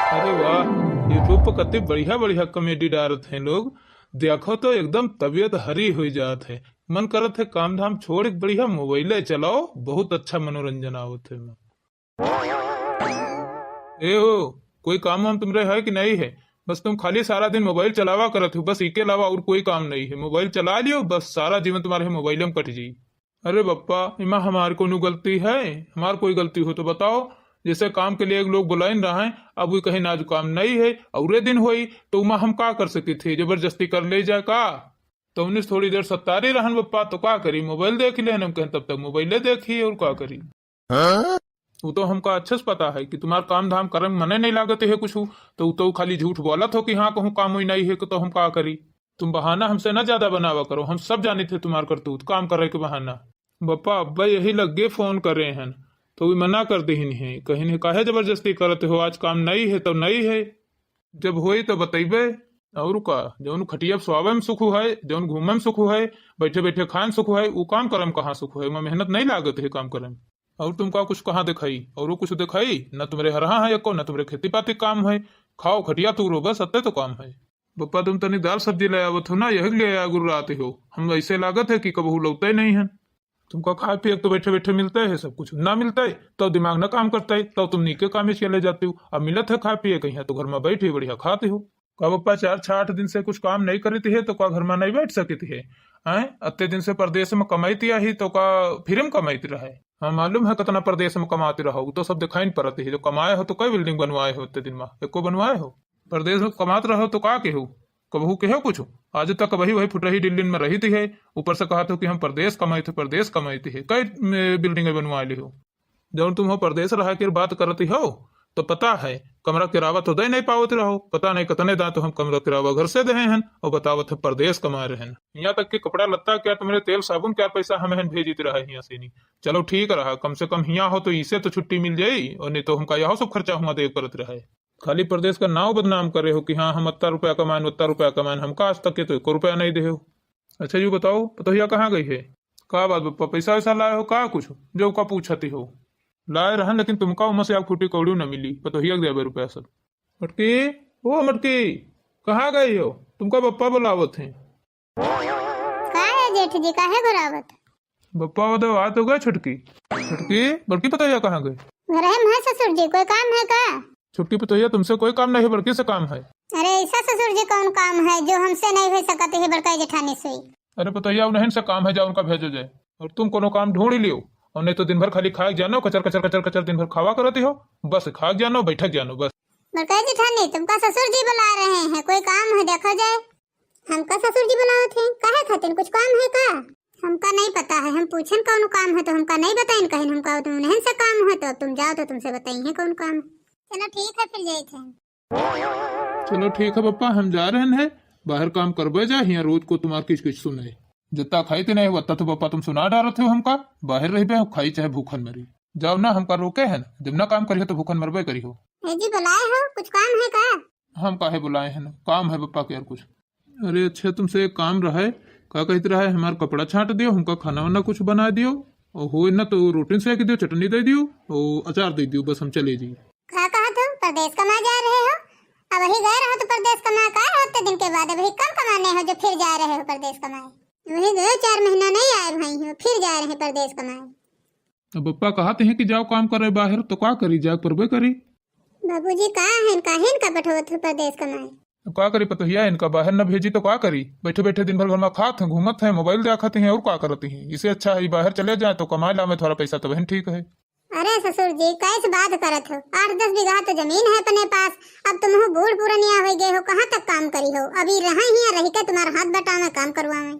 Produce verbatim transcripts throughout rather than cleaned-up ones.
अरे वाह, YouTube पर कते बढ़िया बढ़िया comedy डालत हैं लोग। देखो तो एकदम तबीयत हरी हो जात है, मन करत है काम धाम छोड़ के बढ़िया मोबाइले चलाओ, बहुत अच्छा मनोरंजन आवत है। ए हो, कोई काम वाम तुमरे है कि नहीं है? बस तुम खाली सारा दिन मोबाइल चलावा करत हो, बस इके अलावा और कोई काम नहीं है। मोबाइल चला लियो, बस सारा जीवन तुम्हारे मोबाइल में कट जाई। अरे बप्पा, इमा हमार कोनो गलती है? हमार कोई गलती हो तो बताओ। जैसे काम के लिए एक लोग बुलाइन रहा है, अब वो कहीं आज काम नहीं है, औरे दिन होई, तो उमा हम का कर सकी थे? जबरदस्ती कर ले जाए का? तो उन्नीस थोड़ी देर सत्तारी रहन बप्पा, तो का करी, मोबाइल देख लेन। हम कहें तब तक मोबाइले देखी, और का करी? वो तो हमका अच्छे से पता है कि तुम्हार काम धाम करे में मने नहीं लागत है कुछ, तो वो तो खाली झूठ बोलत हो कि हाँ कहूँ काम हुई नहीं है, तो हम का करी? तुम बहाना हमसे ना ज्यादा बनावा करो, हम सब जानित है तुम्हार करतूत, काम करे के बहाना। बप्पा अब्बा यही लग्गे फोन करे हन, तो वे मना कर देहिन है, कहिन है काहे जबरदस्ती करत हो, आज काम नहीं है तो नहीं है, जब होई तो बतैबे। और का, जौन खटिया पे सोवे में सुख है, जौन घूमे में सुख है, बैठे बैठे खाए में सुख है, वो काम करे में कहाँ सुख है? ओमा मेहनत नहीं लागत है काम करे में। और तुमका कुछ कहाँ दिखाई? और वो कुछ दिखाई? न तुम्हरे हरहा है एको, न तुम्हरे खेती पाती काम है। खाओ खटिया तूरो, बस अत्ते तो काम है। बप्पा तुम तनी दाल सब्जी ले आवत हो ना, यही ले आया गुर्राते हो। हम ऐसे लागत है कि कबहू लौटे नहीं है। तुमका खाए पिए के तो बैठे बैठे मिलते है सब कुछ, ना मिलते तो दिमाग ना काम करते, तो तुम नीके काम में चले जाते हो। अब मिलत है खाए पिए के, यहाँ तो घर में बैठे बढ़िया खाते हो। का बप्पा चार छह आठ दिन से कुछ काम नहीं करती है तो का घर में नहीं बैठ सकती है? हैं, अत्ते दिन से परदेश में कमाइत आई तो का फिर में कमाइत रहे? हाँ, मालूम है कितना परदेश में कमाते रहो, वो तो सब दिखाई नहीं पड़ती है। जो कमाए हो तो कई बिल्डिंग बनवाए हो अत्ते दिन में, एको बनवाए हो? परदेश में कमात रहो तो का केहू, कबहू केहो कुछ? आज तक वही वही फुटही डिल्लिन में रही थी है, ऊपर से कहत हो कि हम परदेश कमाइत है, परदेश कमाइत है, कई बिल्डिंग बनवा ली हो। जौन तुम हो परदेश रहा के बात करती हो, तो पता है कमरा किरावा तो दे नहीं पावत रहो, पता नहीं कितने दांत हम कमरा किरावा घर से दे हैं और बतावत है परदेश कमा रहे हैं। यहाँ तक कि कपड़ा लत्ता क्या तुम्हारे तेल साबुन क्या पैसा हमें हैं भेजित रहा है यहाँ से नहीं। चलो ठीक रहा, कम से कम हियाँ हो तो इसे तो छुट्टी मिल जाई, और नहीं तो हमका यहो सब खर्चा हुआ दे पड़त रहा है। खाली परदेश का नाव बदनाम करे हो कि हाँ हम अत्ता रुपया कमाएन, अत्ता रुपया कमाएन, हमका आज तक के तो एको रुपया नहीं दे हो। अच्छा यू बताओ, पतोहिया कहाँ गई है? का बात बप्पा, पैसा वैसा लाए हो का कुछ, जो का पूछती हो? लाए रहन, लेकिन तुमका उमा से आग फूटी कौड़ी न मिली, पतोहिया के देबे रुपया सब। मटकी, ओ मटकी, कहाँ गई हो? तुमका बप्पा बुलावत हैं। का है जेठ जी, काहे घुरावत? बप्पा वो तो बात हो गए छोटकी। छोटकी, बड़की पतोहिया कहाँ गई? घर में है ससुर जी, कोई काम है का? छोटकी पतोहिया, तुमसे कोई काम नहीं है, बड़की से काम है। अरे ऐसा ससुर जी कौन काम है जो हमसे नहीं हो सकत है बड़का जेठानी से? अरे पतोहिया, उन्हें से काम है, जाओ उनका भेजो जाए। और तुम कोनो काम ढूंढ ही लियो, और नहीं तो दिन भर खाली खाए जानो, कचर कचर कचर कचर दिन भर खावा करती हो, बस खाए जानो, बैठक जानो, बस। बड़का जेठानी, तुमका ससुर जी बुला रहे हैं, कोई काम है देखो जाए। हमका ससुर जी बुलावत हैं, काहे खातिर, कुछ काम है का? हमका नहीं पता है, हम पूछन कौन काम है तो हमका नहीं बताइन, कहिन हमका तो उन्हें से काम है, तो अब तुम जाओ तो तुमसे बताई है कौन काम है। चलो ठीक है, फिर जाइत है। चलो ठीक है बप्पा, हम जा रहे हैं, बाहर काम करबे जा, हियाँ रोज को तुम्हार किच किच सुने। जितना खाई थे नहीं, उतना तो बप्पा तुम सुना डारत हो हमका। बाहर रहबे, खाई चाहे भूखन मरी। जाओ ना, हमका रोके है ना, जब ना काम करियो तो भूखन मरबे करियो। ए जी, बुलाए हो, कुछ काम है का? हम काहे बुलाए हैं ना, काम है बप्पा के यार कुछ। अरे अच्छा, तुमसे एक काम रहा है, का कहते रहा है, हमार कपड़ा छांट दियो, हमका खाना वाना कुछ बना दियो, और हो ना तो रोटी सेक दियो, चटनी दे दियो, और अचार दे दियो, बस हम चले जी। का कहा तुम परदेश कमा जा रहे हो? अब वही गए रहो तो परदेश कमा का रहो, इतने दिन के बाद अभी कम कमाने हो जो फिर जा रहे हो परदेश कमाए। वही दो चार महीना नहीं आए भाई हो, फिर जा रहे परदेश कमाए। अब पप्पा कहते हैं कि जाओ काम करे बाहर, तो का करी, जाए परबे करी। बाबूजी का है, काहे इनका पठवत हो परदेश कमाए? अब का करी पतोहिया, इनका बाहर न भेजी तो का करी? बैठे बैठे दिन भर घर में खात हैं, घूमत हैं, मोबाइल देखत हैं और का करत हैं। इसे अच्छा है बाहर चले जाए तो कमाए लावे थोड़ा पैसा, तब ठीक है। अरे ससुर जी, कैसे बात करत हो? आठ दस बीघा तो जमीन है अपने पास। अब तुम हो बूढ़ पुरनिया हो गए हो, कहाँ तक काम करी हो? अभी रहा हियाँ रह के तुम्हारा हाथ बटावे, काम करवावे।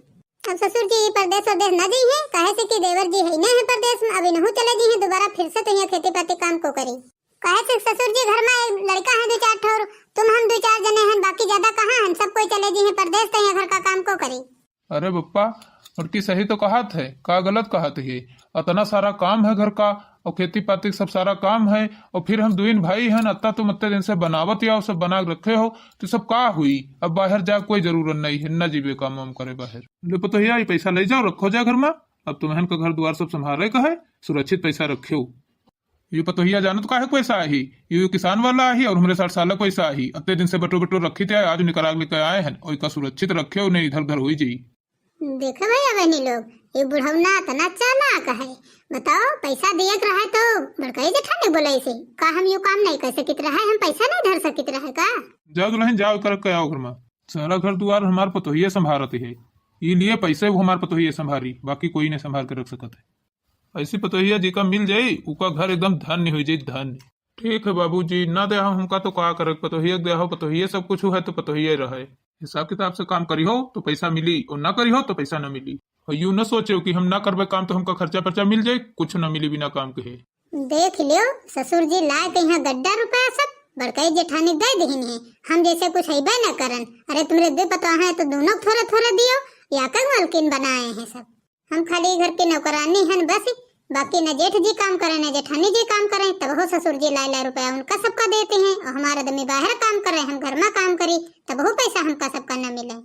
अब ससुर जी परदेश वरदेश न जइहे, काहे से कि देवर जी है नहीं है परदेश में, अब इनहू चले जइहे दोबारा फिर से तो यहाँ खेती पाती काम को करी। काहे से ससुर जी घर में एक लड़का है दो चार ठौर, तुम हम दो चार जने हैं, बाकी ज्यादा कहाँ हैं, सब कोई चले जइहे परदेश तो यहाँ घर का काम को करी। अरे बप्पा, बड़की सही तो कहत है, का गलत कहत है? अतना सारा काम है घर का, और खेती पाती के सब सारा काम है, और फिर हम दुइन भाई हैं, अत्ता तुम अत्ते दिन से बनावत या सब बना के रखे हो, तो सब का हुई? अब बाहर जा कोई जरूरत नहीं है, न जीवे काम वाम करे बाहर। ले पतोहिया, ये पैसा ले जाओ, रखो जा घर में। अब तुम्हें का घर द्वार सब संभाले का है, सुरक्षित पैसा रखे हो। ये पतोहिया जानत काहे पैसा आही? ये किसान वाला आही और हमरे साठ साल पैसा आही। अत्ते दिन से बटो बटो रखी थे, आज निकला लेके आए हैं, और का सुरक्षित रखे, उन्हें इधर उधर होई जाई। देखा भैया बहनी लोग, ये बुढ़ौना इतना चालाक है। बताओ, पैसा दिए के रहे तो बड़काई जेठानी बोले से, का हम यो काम नहीं कर सकित रहे, हम पैसा नहीं धर सकित रहे का? जाओ दुल्हन, जाओ, कर के आओ घर में। सारा घर दुआर हमार पतोहिया संभारत है, ये लिए पैसे वो हमार पतोहिया संभारी, बाकी कोई नहीं संभार के रख सकत है। ऐसी पतोहिया जेका मिल जाई, उका घर एकदम धन्य हो जाई, धन्य। ठीक है बाबूजी, ना देहा हमका तो का करे, पतोहिया देहा, पतोहिया सब कुछ है तो पतोहिया रहे। हिसाब किताब से काम करिहो तो पैसा मिली, और ना करिहो तो पैसा ना मिली। और यूं न सोचो कि हम ना करबे काम तो हमका खर्चा पर्चा मिल जाए, कुछ ना मिली बिना काम के। देख लियो, ससुर जी लाए के यहाँ गड्ढा रुपया सब बड़काई जेठानी दे दीन है। हम जैसे कुछ हैबे न करन। अरे तुमरे दे पता है तो दोनों थोड़ा थोड़ा दियो, या कई मालकिन बनाए हैं सब। हम खाली घर के नौकरानी हन बस, बाकी न जेठ जी काम करे न जेठानी जी काम करे, तब हो ससुर जी लाए लाए रुपया उनका सबका देते हैं, और हमारा आदमी बाहर काम करे, हम घर में काम करी, तब हो पैसा हमका सबका न मिले।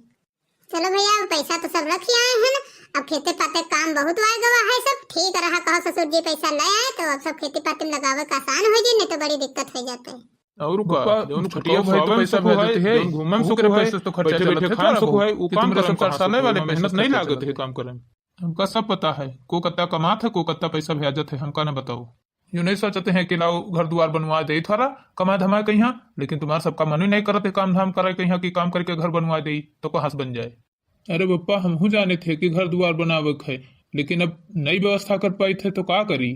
चलो भैया, अब पैसा तो सब रख आए हैं ना, अब खेते पाते काम बहुत आए गवा है सब, ठीक रहा, कहो ससुर जी पैसा ले आए तो अब सब खेती पाती में लगावे का आसान हो जाए, नहीं तो बड़ी दिक्कत हो जाते है। और का, बप्पा, जौन छुट्टिया खटिया भाई तो सुहावे पैसा सुख भेजत है, है, जौन घूमे में ओकरे सुख है, पैसे तो खर्चा बैठे चलत बैठे है खान थोड़ा सुख बहुत, है, वो कि काम तुमरे करम संसार कहाँ साले सुख वाले है, मेहनत मेहनत नहीं नहीं लागत है काम करम। हमका सब पता है, को कत्ता कमात है, को कत्ता पैसा भेजत है, हमका न बताओ। यूं नहीं सोचते हैं कि लाओ घर दुआर बनवा दे थोड़ा, कमा धमा कहिया, लेकिन तुम्हार सबका मन ही नहीं करत है काम धाम करे कहिया कि काम करके घर बनवा दे, तो कहाँ से बन जाए? अरे बप्पा, हमहू जाने थे कि घर दुआर बनावे के है, लेकिन अब नई व्यवस्था कर पाई थे तो का करी?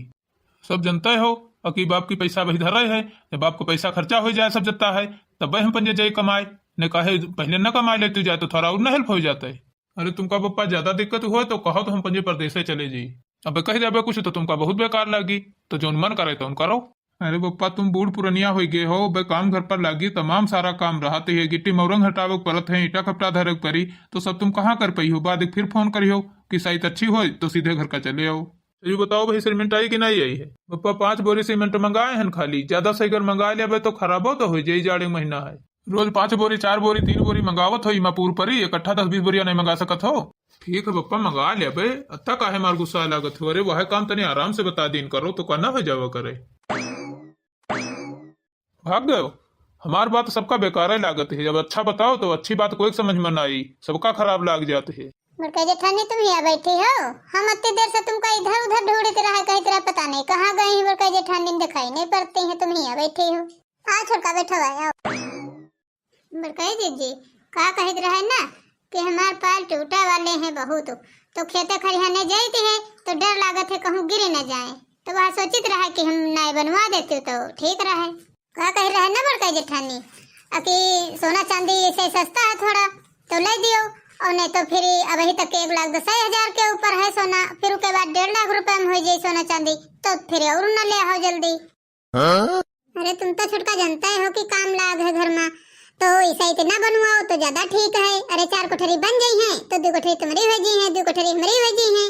सब जनता हो, अकी बाप की पैसा वही धरे है, जब बाप का पैसा खर्चा हो जाए सब जनता है, तब हम पंजे जाए कमाए, ने काहे पहले न कमाए लेते जाए तो थोड़ा और न हेल्प हो जाता है। अरे तुमका बप्पा ज्यादा दिक्कत हुआ तो कहो तो हम पंजे परदेसे चले जाई। अब कह देबे कुछ तो तुमका बहुत बेकार लागी, तो जौन मन करे तौन करो। अरे बप्पा, तुम बूढ़ पुरनिया हो गए हो, बे काम घर पर लागी, तमाम सारा काम रहत है, गिट्टी मौरंग हटावे के पड़त है, ईंटा खपटा धरे के पड़ी, तो सब तुम कहाँ कर पई हो? बाद फिर फोन करियो कि साइत अच्छी होय तो सीधे घर का चले आओ। तो यू बताओ भाई, सीमेंट आई कि नहीं आई है? बप्पा, पाँच बोरी सीमेंट मंगाए हन खाली, ज्यादा से अगर मंगा लेबे तो खराबो तो हो जाई, जाड़े महीना है। रोज पाँच बोरी, चार बोरी, तीन बोरी मंगावत हो, इमा पूर परी, इकट्ठा दस बीस बोरिया नहीं मंगा सकत हो? ठीक है बप्पा, मंगा लेबे, अत्ता काहे मार गुस्सा लागत हो? अरे वह काम तनी आराम से बता दीन करो तो का ना हो जावा करे। भाग गयो। हमार बात सबका बेकारे लागत है, जब अच्छा बताओ तो अच्छी बात कोई समझ में ना आई, सबका खराब लाग जात है। बड़का जेठानी तुम यहाँ बैठी हो, हम अत्ते देर से तुमका इधर उधर ढूंढत रहा, कहत रहा पता नहीं कहाँ गई हैं बड़का जेठानी, दिखाई नहीं पड़ती हैं, तुम यहाँ बैठी हो। आओ छोटका बैठो भाई, आओ। बड़काई दीदी, का कहत रहे ना कि हमार पैर टूटे वाले हैं बहुत, तो खेते खरिहाने जाइत है तो डर लागत है कहूँ गिर न जाए, तो वह सोचित रहे कि हम नाई बनवा देते तो ठीक रहे। का कह रहे ना बड़काई जेठानी, अकी सोना चांदी ऐसे सस्ता है थोड़ा, तो ले दियो, और नहीं तो फिर अबही तक एक लाख दस हजार के ऊपर है सोना, फिर उसके बाद डेढ़ लाख रुपए में हो जाए सोना चांदी, तो फिर और न ले आओ जल्दी। हाँ? अरे तुम तो छोटका जनता ही हो कि काम लाग है घर में, तो ऐसा इतना बनवाओ तो ज्यादा ठीक है। अरे चार कोठरी बन गई है तो दो कोठरी तुम्हारी हो गई है, दो कोठरी हमारी हो गई है,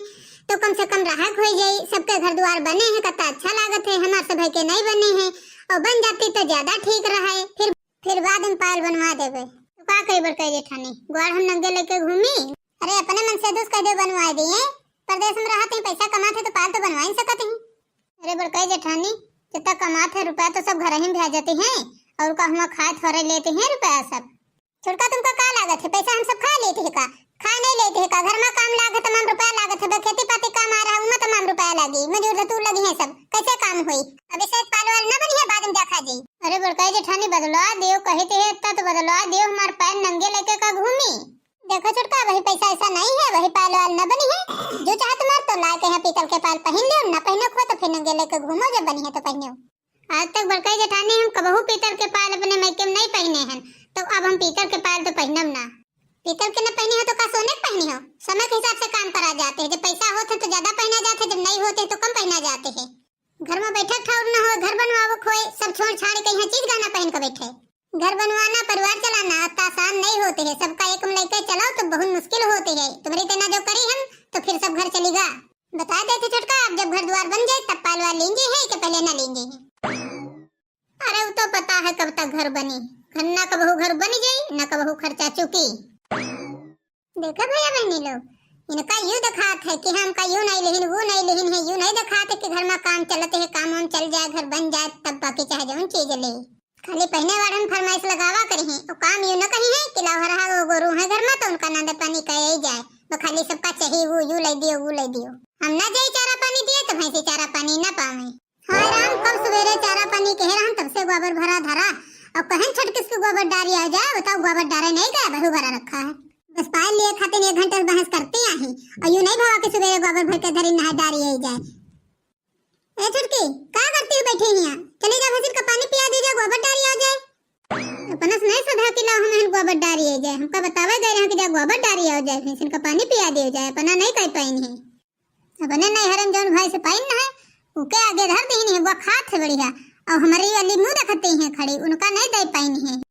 तो कम से कम राहत हो जाई। सबके घर द्वार बने हैं, कितना अच्छा लागत है, हमार सभा के नहीं बने हैं, और बन जाती तो ज्यादा ठीक रहे। फिर फिर बाद में पायल बनवा देबे। तो का कही बड़काई जेठानी, ग्वार हम नंगे लेके घूमी? अरे अपने मन से दोस्त कह दे बनवा दिए, परदेश में रहत ही पैसा कमात है तो पायल तो बनवा ही सकत ही। अरे बड़काई जेठानी, जितना कमात है रुपया तो सब घर ही में भेजती हैं, और का हुआ खाए थोड़े लेते हैं रुपया सब। छोटका तुमका का लागत है, पैसा हम सब खा लेते हैं का? खा नहीं लेते हैं का? घर में काम लाग है, तमाम रुपया लागत है, खेती पाती काम आ रहा है, उमा तमाम रुपया लागी, मजूर धतूर लगी है सब, कैसे काम हुई? अभी से पाल वाल न बनी है, बाद में देखा जी। अरे बड़काई जेठानी बदलवा दियो, कहे थे इतना तो बदलवा दियो, हमार पैर नंगे लेके का घूमी। देखो छोटका, वही पैसा ऐसा नहीं है, वही पाल वाल न बनी है, जो चाहे तुम्हार तो ला के यहाँ पीतल के पाल पहन लियो, न पहने को तो फिर नंगे लेके घूमो, जब बनी है तो पहनो। आज तक बड़काई जेठानी हम कबहू पीतल के पाल अपने मायके में नहीं पहने हैं, तो अब हम पीतल के पाल तो पहनब ना। पीतल के न पहनी हो तो का सोने के पहनी हो? समय के हिसाब से काम करा जाते हैं, जब पैसा होते हैं तो ज्यादा पहना जाते हैं, जब नहीं होते हैं तो कम पहना जाते हैं। घर में बैठक ठाउर न हो, घर बनवावक होए, सब छोड़ छाड़ के यहाँ चीज गहना पहन के बैठे। घर बनवाना, परिवार चलाना अत्ता आसान नहीं होते है। सबका एक में लेके चलाओ तो बहुत मुश्किल होते है। तुम्हारी तेना जो करी हम तो फिर सब घर चलेगा। बता देते छोटका, अब जब घर द्वार बन जाए तब पालवा लेंगे है कि पहले ना लेंगे है? अरे वो तो पता है कब तक घर बनी, घर ना कबहू घर बनी जाई, ना कबहू खर्चा चुकी। देखा भैया बहनी लोग, इनका यू देखात है कि हमका यू नहीं लिहिन, वो नहीं लिहिन है, यू नहीं देखात है कि घर मा काम चलत है, काम वाम चल जाए, घर बन जाए, तब बाकी चाहे जौन चीज ले। खाली पहिने वाड़न फरमाइश लगावा करिहें, और काम यू न कहिहें कि लाओ हरहा वो गोरू है घर मा, तो उनका नांदे पानी कहे ही जाए, वो खाली सबका चाही, वो यू लै दियो, वो लै दियो। हम ना जाई चारा पानी दिए, तो भैंसी चारा पानी ना पावे। हाय राम, कब सुबेरे चारा पानी कहे रहन, तब से गोबर भरा धरा, और कहन छोटकिस के गोबर डारी आ जाए, बताओ गोबर डारे नहीं गए, बहू भरा रखा है। बस पायल लिए खातिर एक घंटे से बहस करती आही, और यू नहीं भवा कि सुबेरे गोबर भर के धरी नहा डारी आई जाए। ए छोटकी, का करती हो बैठी हियाँ? चली जा भैंसिन का पानी पिया दी जा, गोबर डारी आ जाए। अपना से नहीं सधा कि लाओ हम गोबर डारी आ जाए, हमका बतावे गए रहे कि जा गोबर डारी आ जाए, भैंसिन का पानी पिया दियो जाए, अपना नहीं कह पाइन है। अपने नैहरन जौन भाई से पाइन है, उके आगे धर दीन है, वो खात है बढ़िया, और हमारी वाली मुँह देखते हैं खड़ी, उनका नहीं दे पाइन है।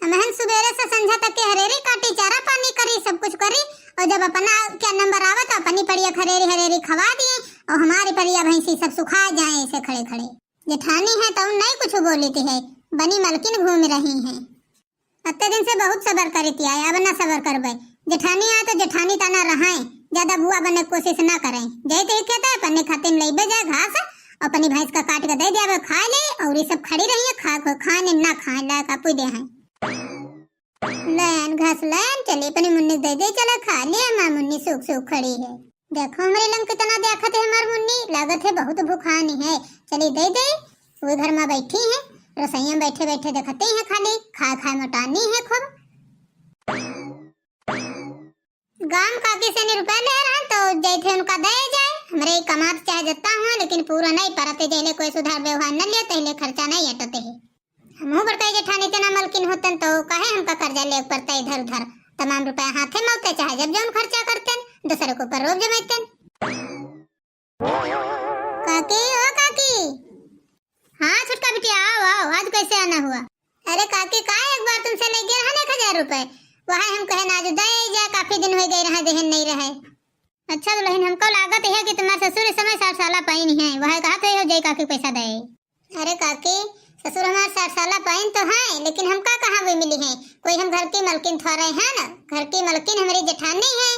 हमहन सुबेरे से संझा तक के हरेरी काटी, चारा पानी करी, सब कुछ करी, और जब अपना क्या नंबर आवे तो अपनी पड़िया हरेरी हरेरी खवा दिए, और हमारी पड़िया भैंसी सब सुखा जाए ऐसे खड़े खड़े। जेठानी है तो नहीं कुछ बोली थी है, बनी मलकिन घूम रही हैं। अत्ते दिन से बहुत सबर करी थी आए, अब ना सबर करबे। जेठानी आए तो जेठानी तना रहाए, ज्यादा बुआ बने कोशिश ना करें। जय तो कहता है पन्नी खातिर में लेबे जाए घास, अपनी भैंस का काट के दे दिया, अब खा ले, और ये सब खड़ी रही है, खा, खा, खाए ने ना खाए, लायक आपू दे हैं। लैन घास लैन चली, अपनी मुन्नी दे दे, चला खा ले, हमार मुन्नी सूख सूख खड़ी है। देखो हमरे लंग कितना देखत है हमार मुन्नी, लागत है बहुत भुखानी है। चली दे दे, वो घर में बैठी है, रसोईया में बैठे बैठे देखते हैं खाली, खाए खाए मोटानी है खूब। गाम काकी से रुपया ले रहन तो जैसे उनका दे जाए, हमरे कमात चाहे जत्ता हुआ, लेकिन पूरा नहीं परते, जैले कोई सुधार व्यवहार न लिया, तैले खर्चा नहीं अटते है। हमहू बड़का जेठानी तना मलकिन होतन तो काहे हमका कर्जा ले पड़ता इधर उधर, तमाम रुपया हाथे में होते, चाहे जब जौन खर्चा करतन, दूसरे के ऊपर रोब जमाइतन। काकी, ओ काकी। हाँ छोटका बिटिया, आओ, आओ, आज कैसे आना हुआ? अरे काकी, का एक बार तुमसे ले गए हैं एक हजार रुपए, वह हम कहे ना, आज दे ही जाए, काफी दिन हो गए रहा, देहन नहीं रहे। अच्छा दुल्हन, हमको लागत है कि तुम्हारे ससुर इस समय साठ साला पाइन है, वह कहा थे हो जाए काकी पैसा दे। अरे काकी, ससुर हमार साठ साला पाइन तो हैं, लेकिन हमका कहाँ वे मिली हैं? कोई हम घर की मलकिन थोड़े हैं ना, घर की मलकिन हमारी जेठानी है,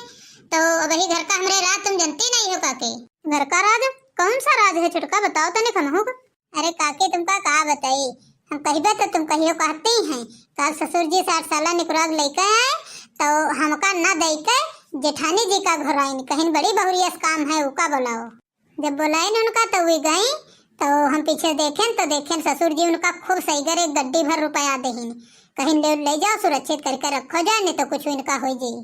तो अब वही घर का हमरे राज तुम जनती नहीं हो काकी। घर का राज? कौन सा राज है छोटका, बताओ तनिक हमहू का। अरे काकी, तुमका का बताई, हम कहिबे तो तुम कहियो कहती हैं। काल ससुर जी साठ साला निकुराग लेके आए, तो हमका न दे के जेठानी जी का घर आइन, कहिन बड़ी बहुरियस काम है, उका बुलाओ। जब बोलाइन उनका तो वे गई, तो हम पीछे देखेन तो देखेन ससुर जी उनका खूब सहीगर एक गड्डी भर रुपया देहिन, कहिन ले, ले जाओ, सुरक्षित करके रखो जाए, नहीं तो कुछ इनका हो जाई।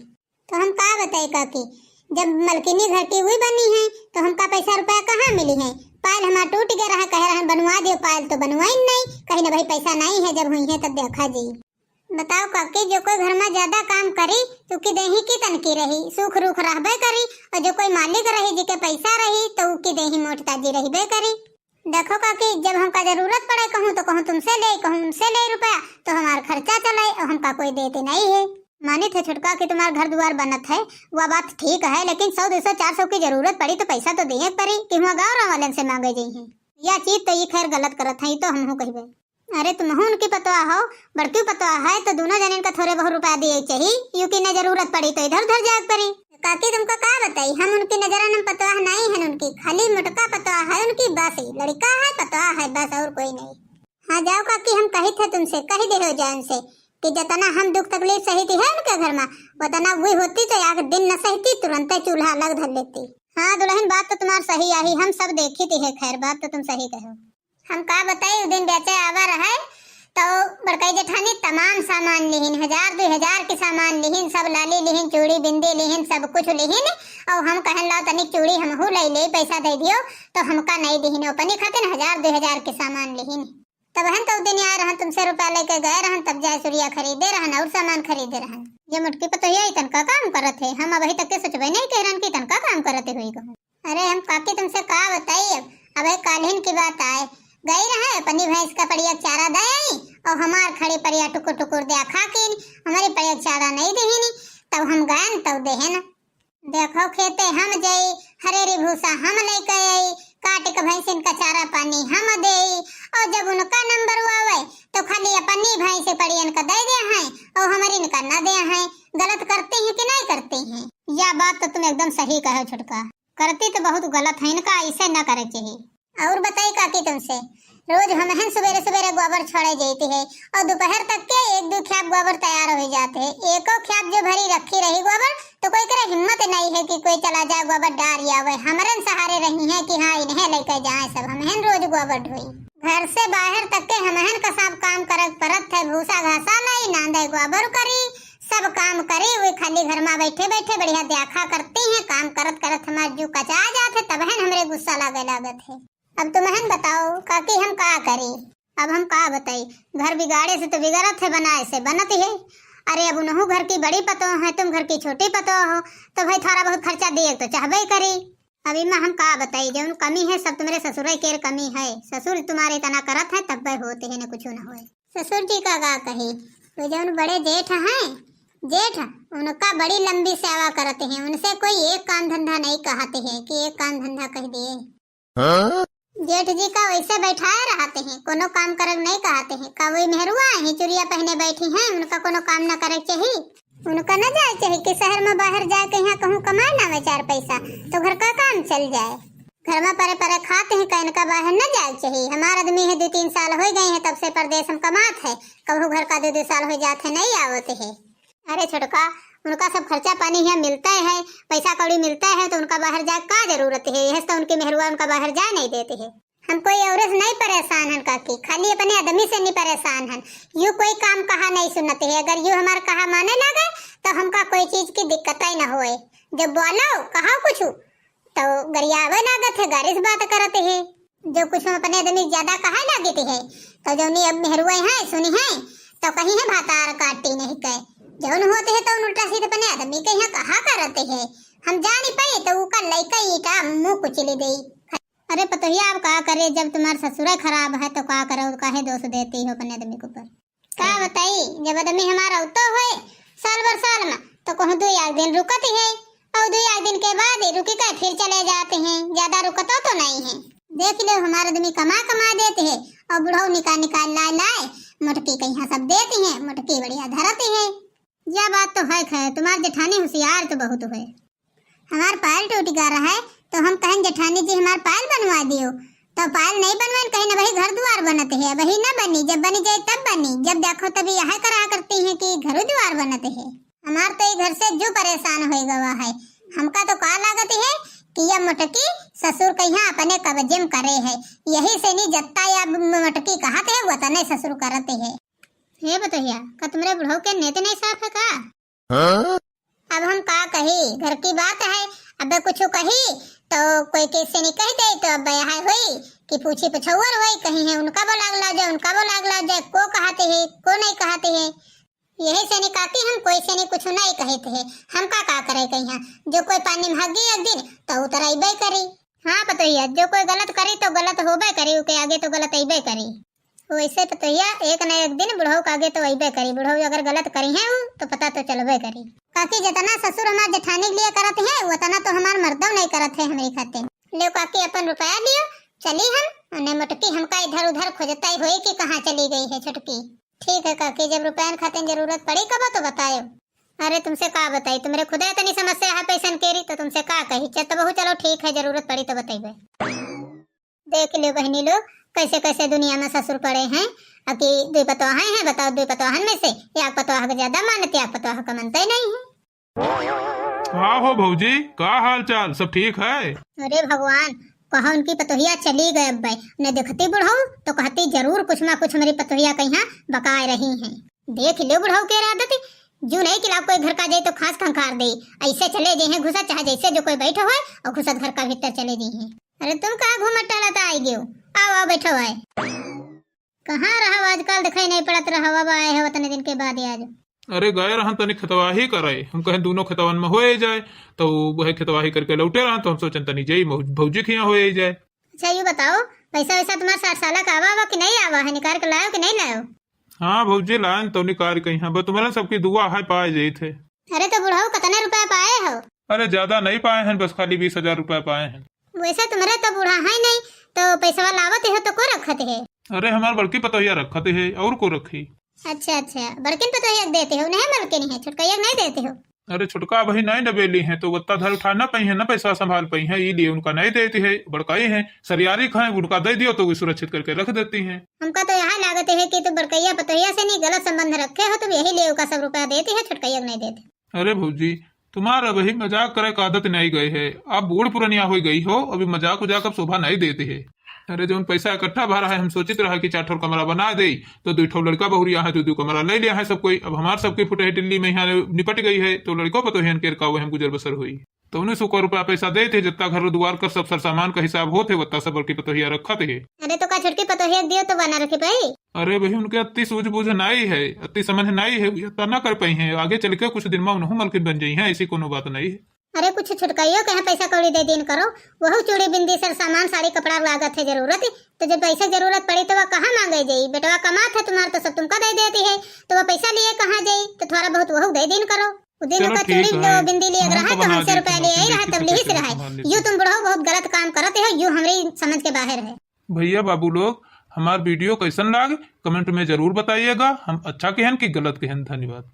तो हम का बताई काकी, जब मलकिनी घर की हुई बनी है तो हमका पैसा रुपया कहाँ मिली है? पायल हमार टूट गया रहा, कहे रहन बनवा दियो पायल, तो बनवाइन नहीं, कहिन भाई पैसा नहीं है, जब हुई है तब देखा जी। बताओ काकी, जो कोई घर में ज्यादा काम करी, तो उकी देही की तनकी रही, सूख रूख रहबे करी, और जो कोई मालिक रही, जिके पैसा रही, तो उकी देही मोट ताजी रहबे करी। देखो काकी, जब हमका जरूरत पड़े, कहूँ तो कहूँ तुमसे ले, कहूँ उनसे ले रुपया, तो हमार खर्चा चले, और हमका कोई देते नहीं है। मानित है छोटका कि तुम्हार घर दुआर बनत है, वह बात ठीक है, लेकिन सौ, दो सौ, चार सौ की जरूरत पड़ी, तो पैसा तो देहे पड़ी कि हुआ गाँव वालन से मांगे जाई है। यह चीज तो ये खैर गलत करत है, ये तो हमहू कहबे। अरे तुमहू उनकी पतवा हो, बड़की पतवा है तो दोनों जनिन का थोड़े बहुत रुपया दिए चाहिए, यूं कि न जरूरत पड़ी तो इधर उधर जाए पड़ी। काकी तुमको का बताई, हम उनकी नजरन में पतवा नहीं है उनकी, खाली मोटका पतवा है उनकी, बस ही लड़का है, पतवा है बस, और कोई नहीं। हाँ जाओ काकी, हम कही थे तुमसे, कही दे हो जाए उनसे कि जितना हम दुख तकलीफ सही थी है उनके घर में, उतना वे होती तो एक दिन न सहती, तुरंत चूल्हा अलग धर लेती। हाँ दुल्हन, बात तो तुम्हार सही आई, हम सब देखी थी है, खैर बात तो तुम सही कहो। हम का बताई, उ दिन बेचे आवा रहे तो बड़कई जेठानी तमाम सामान लिहिन, हजार दुई हजार के सामान लिहिन, सब लाली लिहिन, चूड़ी बिंदी लिहिन, सब कुछ लिहिन। और हम कहन लाओ तनिक चूड़ी हमहू ले ले, पैसा दे दियो, तो हमका नहीं दिहिन, अपनी खातिर हजार दुई हजार के सामान लिहिन। तब हम तो उ दिन आए रहन, तुमसे रुपया लेके गए रहन, तब जाए सुरिया खरीदे रहन और सामान खरीदे रहन। ये मोटकी पतोहिया इतन का काम करत है, हम अबही तक के सोचबे नहीं कह रहन कि इतन का काम करत है होई कहूँ। अरे हम काकी तुमसे का बताई, अब, अब एक काल्हिन की बात आए, गई रहे अपनी भैंस का पड़िया चारा दे आई और हमार खड़ी पड़िया टुकुर टुकुर दे खा के हमारी पड़िया चारा नहीं देहिनी, तब हम गए न तब देहे न। देखो खेते हम जाई, हरेरी भूसा हम लेके आई, काट के भैंसिन का चारा पानी हम देई, और जब उनका नंबर आवे तो खाली अपनी भैंस पड़ियन का दे दे हैं और हमारी इनका न दे हैं। गलत करती हैं कि नहीं करती हैं? या बात तो तुम एकदम सही कहो छोटका, करती तो बहुत गलत है, इनका ऐसे न करे चाहिए। और बताई काकी तुमसे, रोज हमहन सुबेरे सुबेरे गोबर छोड़े जाती है और दोपहर तक के एक दो ख्याप गोबर तैयार हो जाते है। एको ख्याप जो भरी रखी रही गोबर तो कोई करे हिम्मत नहीं है कि कोई चला जाए गोबर डार आवे। हमरन सहारे रही है कि हाँ इन्हें लेके जाए सब, हमहन रोज गोबर ढोई। घर से बाहर तक के हमहन का सब काम करे परत है, भूसा घासा लाई, नांदे गोबर करी, सब काम करी, वे खाली घर में बैठे बैठे बढ़िया देखा करती हैं। काम करत करत हमार जू कचा जात है, तबहन हमरे गुस्सा लागे लागत है। अब तुमहन बताओ काकी हम का करी? अब हम का बताई, घर बिगाड़े से तो बिगड़त है, बनाए से बनत है। अरे अब उनहू घर की बड़ी पतोह है, तुम घर की छोटी पतोह हो, तो भाई थोड़ा बहुत खर्चा दिए तो चाहबे करी। अब इमा हम का बताई, जौन कमी है सब तुम्हरे ससुरे केर कमी है। ससुर तुम्हरे इतना करत है तब्बे होत है, न कुछ न होए। ससुर जी का का कही, वो जौन बड़े जेठ हैं, जेठ उनका बड़ी लंबी सेवा करते हैं, उनसे कोई एक काम धंधा नहीं कहते हैं कि एक काम धंधा कह दिए। हाँ? जेठ जी का वैसे बैठाए रहते हैं, कोनो काम करक नहीं कहते हैं। का वही मेहरुआ ही चुरिया पहने बैठी हैं, उनका कोनो काम न करे चाहिए? उनका न जाए चाहिए कि शहर में बाहर जाए के यहाँ कहूँ कमाए ना वे चार पैसा, तो घर का काम चल जाए। घर में परे परे खाते हैं, का इनका बाहर न जाए चाहिए। हमार आदमी है, दो तीन साल हो गए हैं तब से परदेस हम कमात है, कबहू घर का दो दो साल हो जात है, नहीं आवत है। अरे छोटका, उनका सब खर्चा पानी यहाँ मिलता है, पैसा कौड़ी मिलता है, तो उनका बाहर जाए का जरूरत है? यह तो उनकी मेहरुआ उनका बाहर जाए नहीं देती है। हम कोई औरत से नहीं परेशान हन काकी, खाली अपने आदमी से नहीं परेशान हन। यू कोई काम कहा नहीं सुनते है, अगर यू हमार कहा माने लागे तो हमका कोई चीज की दिक्कत ही न होए। जब बोलो कहा कुछ तो गरियावे लागत है, गारी से बात करत है। जो कुछ हम अपने आदमी ज्यादा कहे लागत है तो जौनी अब मेहरुए हैं सुनी हैं तो कहीं है भातार काटी नहीं कहे। जौन होते है तो उल्टा सीधे अपने आदमी के यहाँ कहा करते है। हम जानी पाई तो उका लइका ईटा मुँह कुचली देई। अरे पतोहिया, अब का करे, जब तुम्हार ससुरे खराब है तो का करे, काहे दोष देती हो अपने आदमी के ऊपर? का बताई, जब आदमी हमारा अवतो होए साल भर साल में तो कहूँ दो एक दिन रुकत है और दो एक दिन के बाद ही रुकी के फिर चले जाते हैं, ज्यादा रुकतो तो नहीं है। देख लो, हमारा आदमी कमा कमा देते हैं और बुढ़ऊ निकाल निकाल लाए लाए मोटकी के यहाँ सब देती हैं, मोटकी बढ़िया धरती है। यह बात तो है खैर, तुम्हार जेठानी होशियार तो बहुत है। हमार पायल टूट गया रहा है, तो हम कहन जेठानी जी हमार पायल बनवा दियो, तो पायल नहीं बनवाइन, कहीं न वही घर दुआर बनत है, वही न बनी, जब बनी जाए तब बनी, जब देखो तभी यह करा करती हैं कि घर दुआर बनत है। हमार तो ये घर से जो परेशान हो गवा है, हमका तो का लागत है कि यह मोटकी ससुर के यहाँ अपने कब्जे में करे है, यही से नहीं जत्ता या मोटकी कहत है, वतने ससुर करत है। हे बतहिया, का तुम्हरे बुढ़ऊ के नेत नहीं साफ है का? हाँ? अब हम का कही, घर की बात है, अब कुछ कही तो कोई किससे नहीं कह दे, तो अब यह होई कि पूछी पछौर होई, कहीं है उनका बोलाग ला जाए, उनका बोलाग ला जाए, को कहते है, को नहीं कहते है। यही से नहीं काकी, हम कोई से नहीं कुछ नहीं कहते है, हम का का करे कहीं, जो कोई पानी में हगी एक दिन तो उतरैबे करी। हाँ पतोहिया, जो कोई गलत करी तो गलत होबे करी, उके आगे तो गलत अइबे करी। वैसे पतोहिया, एक न एक दिन बुढ़ऊ के आगे तो अइबे करी। बुढ़ऊ अगर गलत करी है उ, तो पता तो चलबे करी। काकी, जितना ससुर हमार जेठानी के लिए करत है, उतना तो हमार मर्दो नहीं करत है हमरे खातिर। ले काकी, अपन रुपया लियो, चली हम। उन्हें मोटकी हमका इधर उधर खोजता ही होई कि कहाँ चली गई है छोटकी। ठीक है काकी, जब रुपयन खातिर जरूरत पड़ी कबो तो बतायो। अरे तुमसे का बताई, तुम्हरे खुदे इतनी समस्या है पैसन केरी, तो तुमसे का कही। चल तबहू चलो ठीक है, जरूरत पड़ी तो बतइबे। देख लियो बहनी लोग, कैसे कैसे दुनिया में ससुर पड़े हैं। अकी दुई पतवाहें हैं, बताओ, दुई पतवाहन में से एक पतवाह के ज्यादा मानत, एक पतवाह का मनते नहीं है। का हो भौजी, का हाल चाल, सब ठीक है? अरे भगवान, कहा उनकी पतोहिया चली गए अब्बे, न देखती बुढ़ऊ तो कहती जरूर कुछ ना कुछ मेरी पतोहिया के यहाँ बकाए रही हैं। देख लियो बुढ़ऊ के आदत, जू नहीं कि लाभ कोई घर का जाए तो खास खंखार दे, ऐसे चले जाए हैं घुसा, चाहे जैसे जो कोई बैठा होए और घुसत घर का भीतर चले जाए हैं। अरे तुम कहाँ घूमत टहलत आई गयो, आओ आओ बैठो आए। कहाँ रहो आजकल, दिखाई नहीं पड़त रहो, अब आए हो इतने दिन के बाद ही आज। अरे गए रहन तनी खेतवाही करे, हम कहें दोनों खेतवन में होए जाए, तो वह खेतवाही करके लौटे रहन, तो हम सोचन तनी जाई मौ-, भौजी के यहाँ होए जाए। अच्छा यू बताओ, पैसा वैसा तुम्हारा साठ साल का आवा आवा कि नहीं आवा है, निकाल के लायो कि नहीं लायो? हाँ भौजी, लायन तो निकाल के यहाँ, बस तुम्हारा सबकी दुआ है, पाए जाइत है। अरे तो बुढ़ऊ कितने रुपया पाए हो? अरे ज्यादा नहीं पाए हैं, बस खाली बीस हजार रुपया पाए हैं। वैसे तुम्हारे तो बूढ़ा है नहीं, तो पैसवा लावत हो तो को रखत है? अरे हमार बड़की पतोहिया रखत है, और को रखी? अच्छा अच्छा, बड़किन पतोहिया के देते हो, नहीं मलकिन है, छोटकैया के नहीं देते हो? अरे छोटका अबही नहीं न बेली हैं, तो वत्ता धर उठा न पइहैं, न पैसा संभाल पइहैं, ई लिए उनका नहीं देती है। बड़काई हैं, सरियारी खाएं, उनका दे दियो तो वे सुरक्षित करके रख देती हैं। हमका तो यह लागत है कि तू बड़कैया पतोहिया से नहीं गलत संबंध रखे हो, तो यही लिए उनका सब रुपया देती है, छोटकैया को नहीं देती। अरे भौजी, तुम्हार अबही मजाक करे का आदत नहीं गए है, आप बूढ़ पुरनिया हो गई हो, अभी मजाक उजाक अब शोभा नहीं देती है। अरे जौन पैसा इकट्ठा भरा है, हम सोचित रहा कि चार ठो कमरा बना दे, तो दो ठो लड़का बहुरिया है, दो दो कमरा ले लिया है सब कोई। अब हमार सबकी फुटही टिल्ली में यहाँ निपट गई है, तो लड़को पतोहियन के का वह हम गुजर बसर हुई। तो उन्नीस सौ रुपया पैसा देते, जितना घर दुआर कर सब सर सामान का हिसाब होते, वत्ता सब बड़की पतोहिया रखत है। अरे तो का छोटकी पतोहिया के दियो तो बना रखे पाई? अरे भाई, उनके अति सूझबूझ नाई है, अति समझ नाई है, ये इतना ना कर पाई हैं। आगे चल के कुछ दिन में उन्हों मलकिन बन जाई हैं, ऐसी कोनो बात नहीं है। अरे कुछ छोटकाइयो के यहाँ पैसा कौड़ी दे दीन करो, वहू चूड़ी बिंदी सर सामान साड़ी कपड़ा लागत है जरूरत, तो जब पैसा जरूरत पड़ी तो वह कहाँ मांगे जाई? बेटवा कमात है तुम्हार तो सब तुमका दे देती है, तो वह पैसा लिए कहाँ जाई? तो थोड़ा बहुत वहू दे दीन करो। उ दिन चलो ओकर ठीक चूड़ी है, बिंदी लिए हम रहा तो तो बना हमसे देते रुपया हैं, लिए आई तुम रहा, देखिए तब लिहिस कैसे रहा। सामान यू लेते तुम बुढ़ऊ बहुत गलत काम करत हो, यू हमरी समझ के बाहर है। भैया बाबू लोग, हमार वीडियो कैसन लाग, कमेंट में जरूर बताइएगा। हम अच्छा कहन कि गलत कहन। धन्यवाद।